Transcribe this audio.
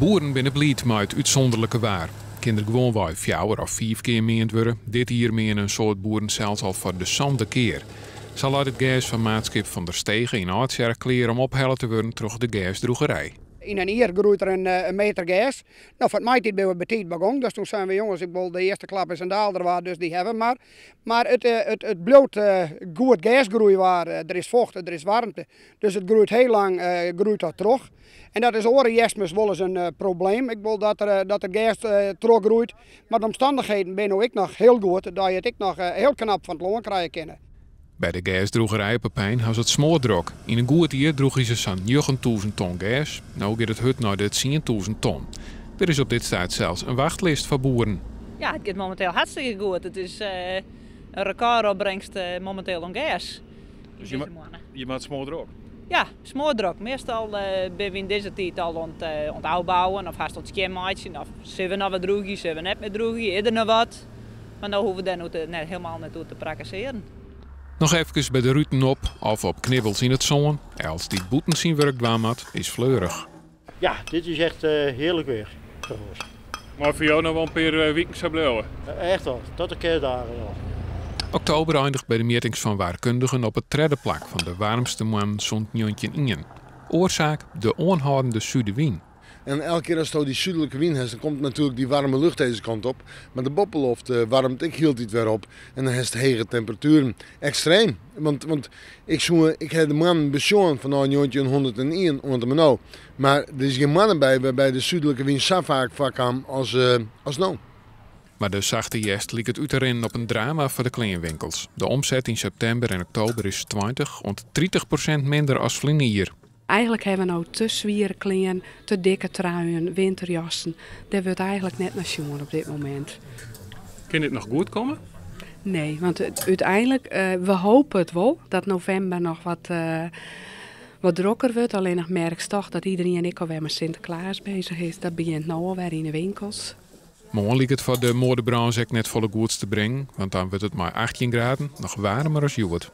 Boeren binne bliid mei it útsûnderlike waar. Kin der gewoanwei fjouwer of fiif kear meand wurde, dit jier meane in soad boeren sels al foar de sânde kear. Sa leit it gers fan maatskip Van der Stege yn Aldtsjerk klear om ophelle te wurden troch de gersdroegerij. Yn in jier groeit der in meter gers. No, foar it maitiid binne we betiid begûn, dus toen seinen we, jonges, ik wol de earste klap is in daalder waard, dus dy hawwe we mar. Mar it, it, it bliuwt goed gersgroeiwaar, der is focht, der is waarmte, dus it groeit hiel lang groeit dat troch. En dat is oare hjerstmis wolris in probleem, ik wol dat der, dat it gers trochgroeit. Mar de omstannichheden binne no ek noch hiel goed, dat je it ek noch hiel knap fan it lân krije kinne. By de gersdroegerij op 'e Pein ha se it smoardrok. Yn in goed jier droegje se sa'n 9000 ton gers. No giet it hurd nei de 10,000 ton. Der is op dit stuit sels in wachtlist foar boeren. Ja, it giet mominteel hartstikke goed. It is in rekôropbringst mominteel oan gers. Dus je moat smoardrok? Ja, smoardrok. Meastal binne we yn dizze tiid al oan it ôfbouwen of hast oan it skjinmeitsjen. Of sille we noch wat droegje, sille we net mear droegje, is der noch wat? Mar no hoege we dêr net, hielendal net oer te prakkesearjen. Noch efkes by de ruten op of op knibbels yn it sân. Elts dy't bûten syn wurk dwaan moat, is fleurich. Ja, dit is echt hearlik weer foar ús. Mei foar jo noch wol in pear wiken sa bliuwe? Echt al, tot de kerstdagen al. Oktober eindiget by de mjittings fan waarkundigen op it tredde plak fan de waarmste moannen sûnt 1901. Oarsaak, de oanhâldende sudewyn. En elke kear asto dy súdlike wyn hast, dan komt natuerlik dy waarme lucht dizze kant op. Mar de boppeloft waarmet ek hieltyd wer op en dan hast hege temperatueren. Ekstreem, want, want ik soe, ik ha de moannen besjoen fanôf 1901 oant en mei no. Mar der is gjin moanne by wêrby de súdlike wyn sa faak foarkaam as, as no. Mar de sachte hjerst liket út te rinnen op in drama foar de kleanwinkels. De omset yn septimber en oktober is 20 oant 30% minder as ferline jier. Eigenlik hawwe we no te swiere klean, te dikke truien, winterjassen. Dêr wurdt eigenlik net nei sjoen op dit momint. Kin dit noch goed komme? Nee, want úteinlik, we hope it wol, dat novimber noch wat, wat drokker wurdt. Allinnich merkst toch dat iderien ek alwer mei Sinteklaas bezich is. Dat begjint no alwer yn de winkels. Moarn liket foar de moadebrânsj ek net folle goeds te bringen, want dan wurdt it mei 18 graden noch waarmer as hjoed.